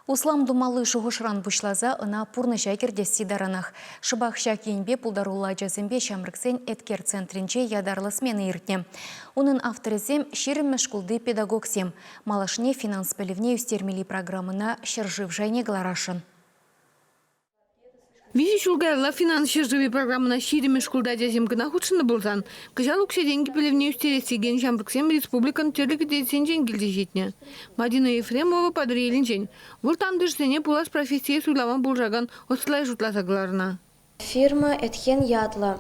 Услам тумалли шухӑшран пуҫласа ӑна пурнӑҫа кӗртесси таранах. Шӑпах ҫак енпе пултаруллӑ ачасемпе ҫамрӑксен Эткер центрӗнче ятарлӑ смена иртнӗ. Унӑн авторӗсем 20-мӗш шкулти педагогсем. Малашне финанс пӗлӗвне ӳстермелли программӑна ҫӗршыв шайне кӑларасшӑн. Виҫӗ ҫул каялла финанс ҫӗршывӗ программӑна 20 шкулта ачасем кӑна хутшӑннӑ пулсан, кӑҫал укҫа-тенкӗ пӗлӗвне ӳстерес текен ҫамрӑксем республикӑн тӗрлӗ кӗтесӗнчен килсе ҫитнӗ. Мадина Ефремова Патӑрьелӗнчен. Вӑл тантӑшсене пулас профессие суйлама пулӑшакан ӑслай шутласа кӑларнӑ. Фирма Этхен ятлӑ.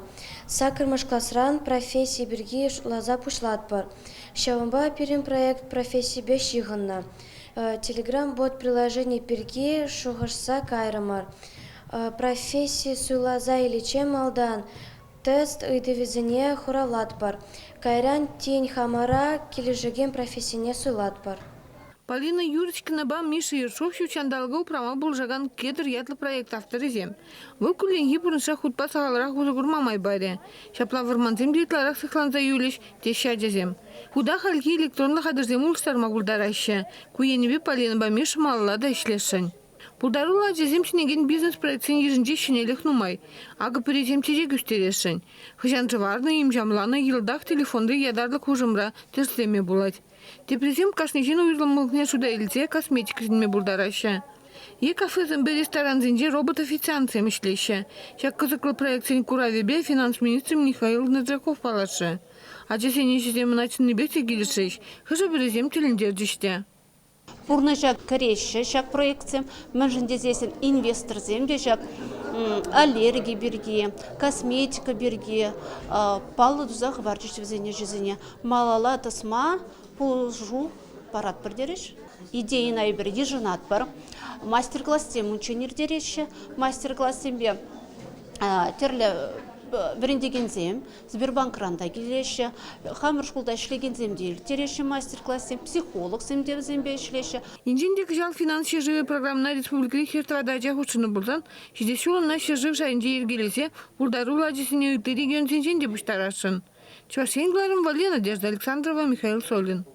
Саккӑрмӗш класран професси пирки шутласа пуҫлатпӑр. Ҫавӑнпа пирӗн проект профессипе ҫыхӑннӑ. Телеграм-бот приложени пирки шухӑшса кайрӑмӑр. Професси суйласа иличчен малтан тест ыйтӑвӗсене хуравлатпӑр. Кайран тин хамӑра килӗшекен профессине суйлатпӑр. Полина Юрочкинапа Миша Ершов ҫут ҫанталӑка упрама пулӑшакан «Кедр» ятлӑ проект авторӗсем. Вӑл кулленхи пурнӑҫра хутпа сахалрах усӑ курма май парӗ. Ҫапла вӑрмансем те ытларах сыхланса юлӗҫ, теҫҫӗ ачасем. Хута хальхи электронлӑ хатӗрсем улӑштарма пултараҫҫӗ. Ку енӗпе Полинӑпа Миша малалла та ӗҫлесшӗн. Пултаруллӑ ачасем ҫӗнекен бизнес-проектсен йышӗнче ҫӗнӗлӗх нумай. Акӑ пӗрисем чечек ӳстересшӗн. Хӑҫан шӑварнӑ, имҫамланӑ йӑлтах телефонри ятарлӑ хушӑмра тӗрӗслеме пулать. Теприсем кашни ҫын уйрӑмлӑхне шута илсе косметика сӗнме пултараҫҫӗ. Е кафесемпе ресторансенче робот-официантсем ӗҫлеҫҫӗ. Ҫак кӑсӑклӑ проектсен куравӗпе финанс министрӗ Михаил Ноздряков паллашрӗ. Ачасен ӗҫӗсем ӑна чӑннипех те килӗшрӗҫ, хӑшӗ-пӗрисем тӗлӗнтерчӗҫ те. Пурнӑҫа кӗреҫҫӗ ҫак проектсем, мӗншӗн тесессӗн инвесторсем те ҫак аллерги пирки, косметика пирки паллӑ туса хӑварчӗҫ вӗсен ӗҫӗсене. Малалла тӑсма пулӑшу паратпӑр терӗҫ. Идейӑна эпир йышӑнатпӑр. Мастер-классем унччен ирттереҫҫӗ. Мастер-классемпе тӗрлӗ вӗрентекенсем Сбербанкран та килеҫҫӗ, хамӑр шкулта ӗҫлекенсем те ирттереҫҫӗ мастер-классем, психологсем те вӗсемпе ӗҫлеҫҫӗ. Енчен те кӑҫал финанс ҫӗршывӗ программӑна республикӑри хӗр-тӑватӑ ача хутшӑннӑ пулсан, ҫитес ҫул ӑна ҫӗршыв шайӗнче йӗркелесе пултаруллӑ ачасене ытти регионсенчен те пуҫтарасшӑн. Чӑваш Ен кӑларӑм валли Надежда Александрова, Михаил Солин.